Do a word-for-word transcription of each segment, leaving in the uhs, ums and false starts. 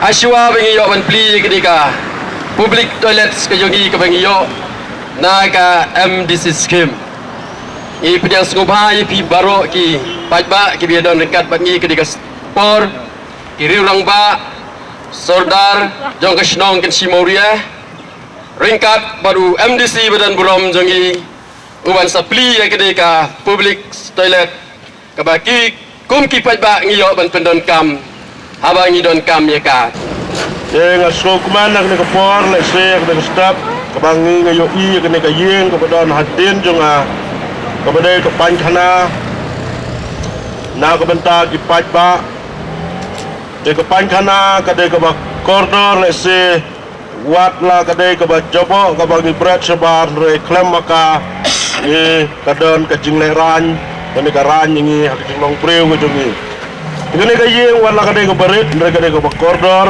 Hashwa ba ngi ïoh ban plie ïa kane ka public toilets ka jong ngi kaba ngi ïoh na ka M D C scheme. Ngi pdiang sngewbha ïa phi baroh ki paidbah kiba ïadon ryngkat bad ngi kane ka por, ki riew rangbah sordar jong ka shnong Kynshi Mawria, ryngkat bad u M D C ba don burom jong ngi, u ban sa plie ïa kane ka public toilet kaba ki kum ki paidbah ngi ïoh ban pyndonkam haba ngi donkam ïa ka. Te nga sngewkmen ha kane ka por, lehse ha kane ka step kaba ngi nga ïohi ïa kane ka ïing kaba don hadien jong nga, kaba dei ka painkhana na ka bynta ki paidbah. Te ka painkhana ka dei kaba kordor, lehse wat la ka dei kaba jaboh kaba ngi bret shabar, hynrei khlem ma ka ngi ka don ka jinglehrain, kane ka rain ïa ngi ha ka jinglong briew ka jong ngi. Te kane ka ïing wat la ka dei kaba rit, hynrei ka dei kaba kordor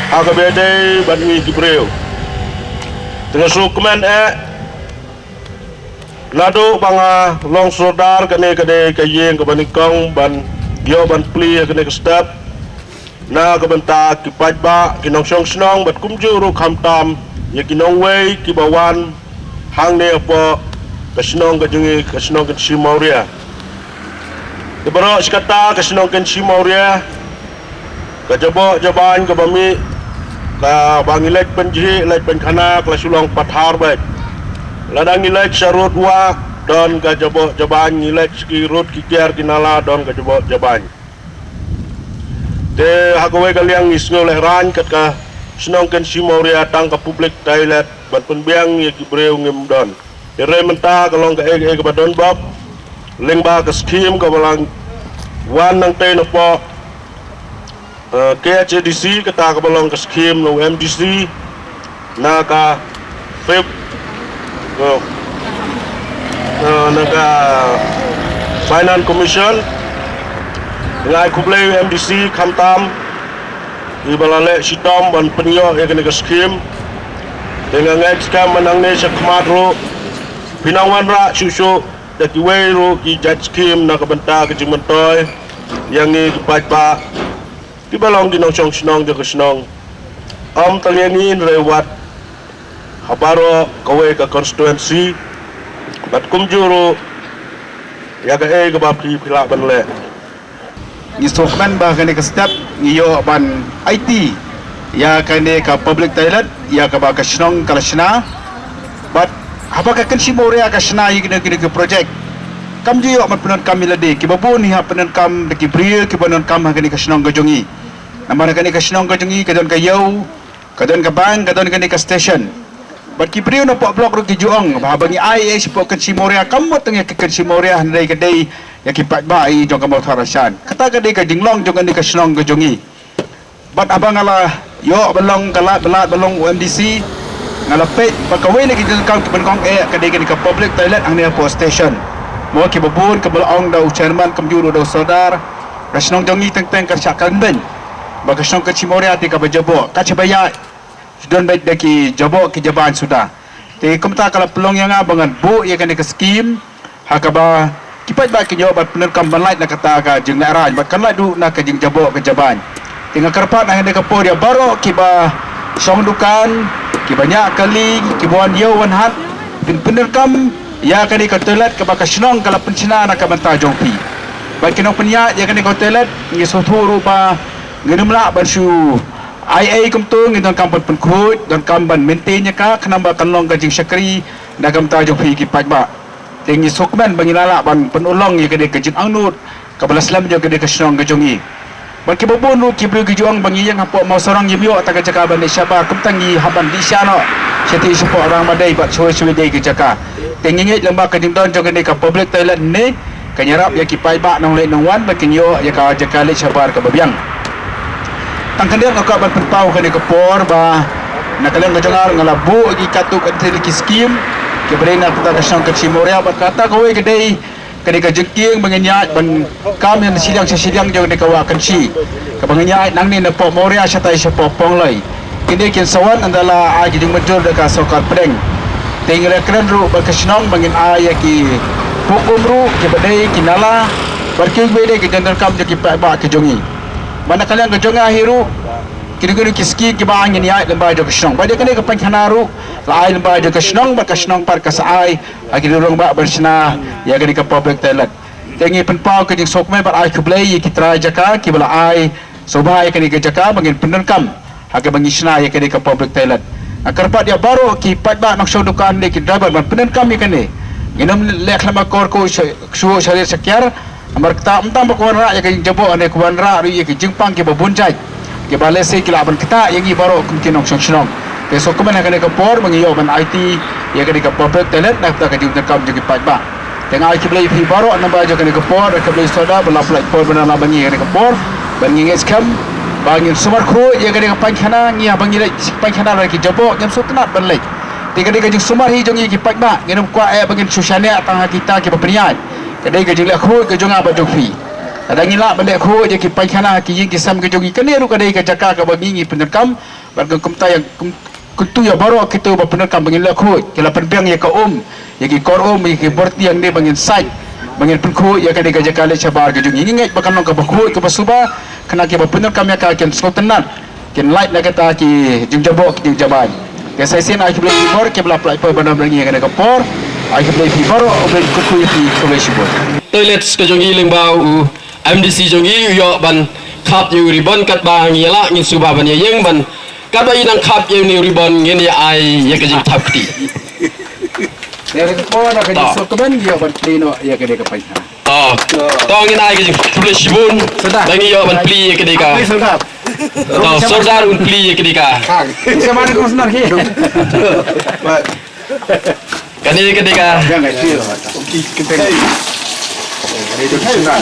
ha kaba dei bad ngi ki briew. Te nga sngewkmen eh, naduh ba nga long sordar, kane ka dei ka ïing kaba nyngkong ban ïoh ban plie ha kane ka step na ka bynta ki paidbah, ki nongshong shnong bad kumjuh ruh khamtam ïa ki nongwei kiba wan hangne hapoh ka shnong ka jong ngi, ka shnong Kynshi Mawria. Te baroh shi katta ka shnong Kynshi Mawria, ka jaboh jabain kaba mih, kaba ngi leit pynjhieh leit pynkhana ka la shu long pathar beit. Lada ngi leit sha rud wah, don ka jaboh jabain, ngi leit sha ki rud ki kiar ki nala, don ka jaboh jabain. Te ha kawei ka liang ngi sngew lehrain kat ka shnong Kynshi Mawria tang ka public toilet ban pynbiang ïa ki briew ngim don. Te hynrei mynta ka long kaei kaei kaba don bok lyngba ka scheme kaba la wan nangtei napoh, eh, K H A D C, kata kaba long ka scheme na u M D C na ka fifth, eh, eh, na ka Finance Commission. Nga ai khublei u M D C khamtam iba la leh shitom ban pynïoh ïa kane ka scheme. Te nga ngeit skhem ba nangne sha khmat ruh phin nang wanrah shuh shuh da kiwei ruh ki jait scheme na ka bynta ka jingmyntoi ïa ngi ki paidbah kiba long ki nongshong shnong jong ka shnong. Ym tang ïa ngi, hynrei wat ha baroh kawei ka constituency bad kumjuh ruh ïa kaei kaba phi phi lah ban leh. Ngi sngewkmen ba kane ka step ngi ïoh ban aiti ïa kane ka public toilet ïa kaba ka shnong ka la shna. Bad haba ka Kynshi Mawria ka shna ïa kine kine ki project, kam ju ïoh ban pyndonkam ïa lade, kiba bun hi hap pyndonkam da ki briew kiba donkam ha kane ka shnong ka jong ngi. Namar ha kane ka shnong ka jong ngi ka don ka ïew, ka don ka bank, ka don kane ka station. Bad ki briew napoh block ruh ki ju ong ba haba ngi ai ei shapoh Kynshi Mawria, kam mut tang ïa ka Kynshi Mawria, hynrei ka dei ïa ki paidbah i jong ka Mawthadraishan. Kata ka dei ka jinglong jong kane ka shnong ka jong ngi. Bad haba nga la ïoh ba long ka lad ba lad ba long u M D C, nga la peit ba kawei na ki jingdonkam kiba nyngkong eh ka dei kane ka public toilet hangne hapoh station. Mo, kiba bun kiba la ong da u chairman kumjuh ruh da u sordar, ka shnong jong ngi teng teng ka shah kynbeiñ, ba ka shnong Kynshi Mawria te kaba jaboh, ka shaba ïaid shu don beit da ki jaboh ki jabain suda. Te kumta ka la pynlong ïa nga ba ngan buh ïa kane ka scheme ha kaba ki paidbah kin ïoh ban pyndonkam ban lait na kata ka jinglehrain bad kan lait ruh na ka jingjaboh ka jabain. Te nga kyrpad ha kane ka por ïa baroh kiba shong dukan, kiba ñiah kali, kiba wan ïew wan hat, phin pyndonkam ïa kane ka toilet kaba ka shnong ka la pynshna na ka bynta jong phi. Bad ki nongpynïaid ïa kane ka toilet, ngi sngewthuh ruh ba ngin ym lah ban shu ai ei kumto, ngi donkam ban pynkhuid, donkam ban maintain ïa ka, khnang ba kan long ka jingshakri na ka bynta jong phi ki paidbah. Te ngi sngewkmen ba ngi la lah ban pynurlong ïa kane ka jingangnud kaba la slem jong kane ka shnong ka jong ngi. Bad kiba bun ruh ki briew ki ju ong ba ngi ïeng hapoh Mawsarong ngim ïoh ta ka jaka ban leit shabar, kumta ngi hap ban leit sha noh shatei shapoh Rangmadei bad shawei shawei de ki jaka. Te ngi ngeit lyngba ka jingdon jong kane ka public toilet ne kan ïarap ïa ki paidbah nongleit nongwan ba kin ïoh ïa ka jaka leit shabar kaba biang. Tang khyndiat nga kwah ban pynpaw kane ka por ba na ka liang ka jong nga ruh nga la buh ïa ki katto katne ki skim kiba dei na ka bynta ka shnong Kynshi Mawria, bad kata kawei ka dei ka dei ka jingkieng ba ngin ïaid ban kam ïa na shiliang sha shiliang jong kane ka wah Kynshi, kaba ngin ïaid nangne napoh Mawria shatai shapoh Pongloi. Kine kin sa wan ynda la ai ka jingmynjur da ka sorkar pdeng. Te ngi la kren ruh bad ka shnong ba ngin ai ïa ki puk um ruh kiba dei ki nala bad kiwei kiwei de ki jingdonkam jong ki paidbah ki jong ngi. Bad na ka liang ka jong nga hi ruh Kine kine ki skim kiba ngin ïaid lyngba jong ka shnong. Bad ïa kane ka painkhana ruh la ai lyngba jong ka shnong, bad ka shnong pat ka sa ai ha ki rangbah ban shna ïa kane ka public toilet. Te ngi pynpaw ka jingsngewkmen bad ai khublei ïa ki trai jaka kiba la ai sngewbha ïa kane ka jaka ba ngin pyndonkam ha kaba ngi shna ïa kane ka public toilet. Nga kyrpad ïa baroh ki paidbah nongshong dukan ne ki driver ban pyndonkam ïa kane. Ngin ym leh khlem akor ko sha, shuh sha rit sha kiar. Namar kata ym tang ba ka wanrah ïa ka jingjaboh ne ka wanrah ruh ïa ka jingpang kiba bun jait, kiba lehse ki lah ban ktah ïa ngi baroh kum ki nongshong shnong. Te sngewkmen ha kane ka por ba ngi ïoh ban aiti ïa kane ka public toilet na ka bynta ka jingdonkam jong ki paidbah. Te nga ai khublei ïa phi baroh namar jong kane ka por, khublei sordar ba la pynlait por ban ïalam bad ngi ïa kane ka por. Bad ngi ngeit skhem ba ngin sumar khuid ïa kane ka painkhana, ngi haba ngi leit painkhana lada ki jaboh ngim sngewtynnat ban leit. Te ka dei ka jingsumar hi jong ngi ki paidbah, ngin ym kwah eh ba ngin shu shaniah tang ha kita kiba pynïaid. Ka dei ka jingleh khuid ka jong nga bad jong phi. Lada ngi lah ban leh khuid ïa ki painkhana ha ki ïing ki sem ki jong ngi, kane ruh ka dei ka jaka kaba ngi ngi pyndonkam. Bad ka kumta ïa kum, kumta ïa baroh kito ba pyndonkam ba ngin leh khuid, ki la pynbiang ïa ka um, ïa ki kor um, ïa ki bor tiang ne ba ngin sait, ba ngin pynkhuid ïa kane ka jaka leit shabar ka jong ngi. Ngi ngeit ba kan long kaba khuid kaba suba, khnang kiba pyndonkam ïa ka kin sngewtynnat, kin lait na kata ki jingjaboh ki jingjamai. Te sa shisien ai khublei shibun kiba la pynlait por ban ïalam bad ngi ha kane ka por. Ai khublei phi baroh, U Blei un kyrkhu ïa phi, khublei shibun. Toilets ka jong ngi lyngba u M D C jong ngi u ïoh ban khap ïa u ribbon katba ngi ïa lah ngin sngewbha ban ïa ïeng ban katba i nang khap ïa une u ribbon ngin ïa ai ïa ka jingthap kti. Ïa ka por na ka jingsngewkmen ïa ban plie noh ïa kane ka painkhana. To. To ngin ai ka jingkhublei shibun. Sordar. Ba ngi ïoh ban plie ïa kane ka. Plie sordar. To sordar un plie ïa kane ka. Kang. Siapa ni kong sordar ki? Kane ka dei ka.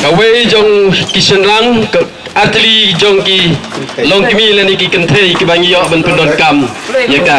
Kawei jong ki shynrang, ka artylli jong ki longkmie lane ki kynthei kiba ngi ïoh ban pyndonkam ïa ka.